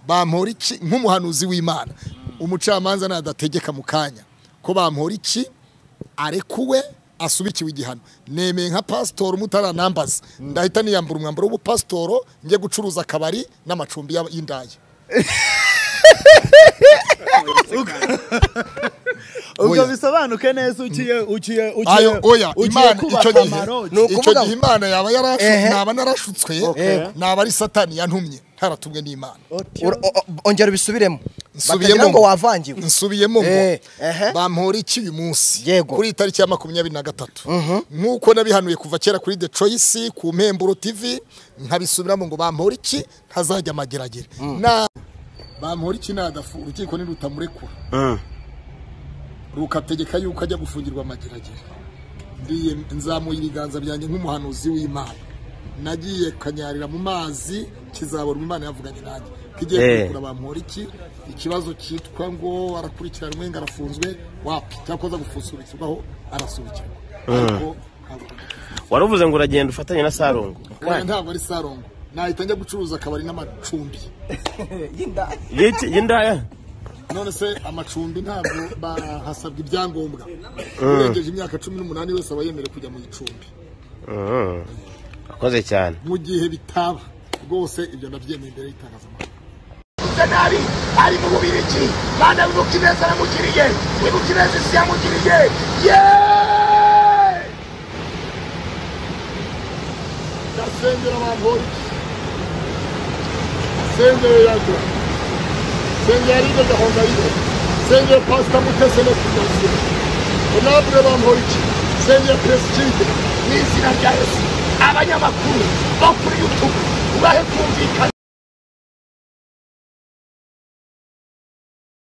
Bamporiki nk'umuhanuzi w'Imana, umucamanza nadategeka mu kanya ko Bamporiki arekuwe asubikiwe igihano, nemeye nka pastor mutaranambaza ndahita niyambura umwambaro w'ubupasitoro njye gucuruza akabari n'amacumbi y'indaya. Ubwo bisobanuke neza ukiye ukiye ukiye oya Imana icyo gihe Imana yaba yarashutswe, naba narashutswe, naba ari Satani yantumye ntaratumwe n'Imana. Ongera ubisubiremo, nsubiyemo ngo wavangiwe, nsubiyemo ngo Bamporiki uyu munsi kuri itariki ya 23 nkuko nabihanuye kuva kera kuri The Choice ku Mpemburo TV, nkabisubiramo ngo Bamporiki ntazajya amageragere. Na Bamporiki nadafu urukiko nirutamurekura rukategeka yuko ajya gufungirwa amageragere, ndiye nzamuye ibiganza byanjye nk'umuhanuzi w'Imana, nagiye kanyarira mu mazi kizabona Imana yavuganye nanjye kigiye kurekura Bamporiki. Ikibazo cyitwa ngo arakurikiranwe ngo arafunzwe wapi, cyakoza gufusubikirwaho arasubikirwa. Ariko waruvuze ngo uragenda ufatanye na Sarongo. Ntabwo ari Sarongo, nahita njya gucuruza akabari n'amacumbi y'indaya. None se amacumbi ntabwo bahasabwa ibyangombwa, urengeje imyaka 18 wese aba yemerewe kujya mu icumbi. Akoze cyane mu gihe bitaba rwose ibyo ndabyemeye imbere y'itangazamakuru. Nabi ari mu Bubirigi, Mana wibuka ineza yamugiriye, wibuka ineza isi yamugiriye. Ndasengera Bamporiki, sengera Yago, sengera Aline Gahongayire, sengera Pastor Mutesi no Kugasira, Honorable Bamporiki, sengera Prestige mu izina rya Yesu. Abanyamakuru bo kuri YouTube ubahe kumvikana.